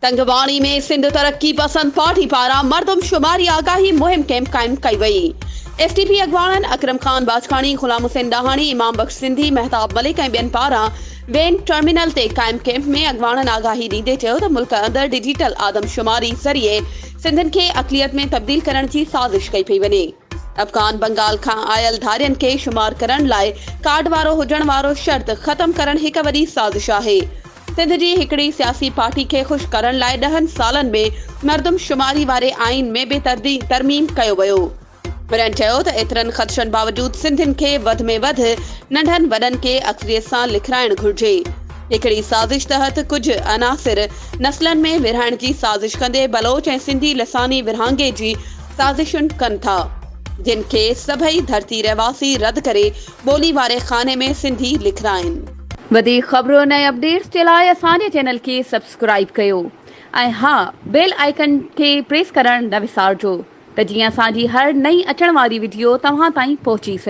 تنگواڻي ۾ سنڌ ترقي پسند پارٽي پاران مردم شماري آگاهي مهم ڪئمپ قائم ڪئي وئي. ايس ٽي پي اڳواڻن اڪرم خان باجڪاڻي، غلام حسين ڏاهاڻي، امام بخش سنڌي، مهتاب ملڪ ۽ ٻين پاران وين ٽرمينل تي قائم ڪئمپ ۾ اڳواڻن آگاهي ڏيندي چيو ته ملڪ اندر ڊجيٽل آدمشماري ذريعي سنڌين کي اقليت ۾ تبديل ڪرڻ جي سازش ڪئي پئي وڃي. افغان بنگال کان آيل ڌارين کي شمار ڪرڻ لاء ڪارڊ وارو هجڻ وارو شرط ختم ڪرڻ هڪ وڏي سازش آهي. سنڌ جي هڪڙي سياسي پارٽي کي خوش ڪرڻ لاء ڏهن سالن ۾ مردم شماري واري آئين ۾ به ترميم ڪيو ويو. هنن چيو ته ايترن خدشن باوجود سنڌين کي وڌ ۾ وڌ ننڍن وڏن کي اڪثريت سان لکرائڻ گهرجي. هڪڙي سازش تحت ڪجهه عناصر نسلن ۾ ورهائڻ جي سازش ڪندي بلوچ ۽ سنڌي لساني ورهاڱي جي سازشن ڪن ٿا. جن کي سڀئي ڌرتي رهواسي رد ڪري ٻولي واري خاني ۾ سنڌي لکرائين. وڌيڪ خبرن ۽ اپڊيٽس جي لاء اسان جي چينل کي سبسڪرائيب ڪيو ۽ ها بيل آئيڪن کي پريس ڪرڻ نه وسارجو ته جيئن اسان جي هر نئين اچڻ واري وڊيو توهان تائين پهچي سگهي.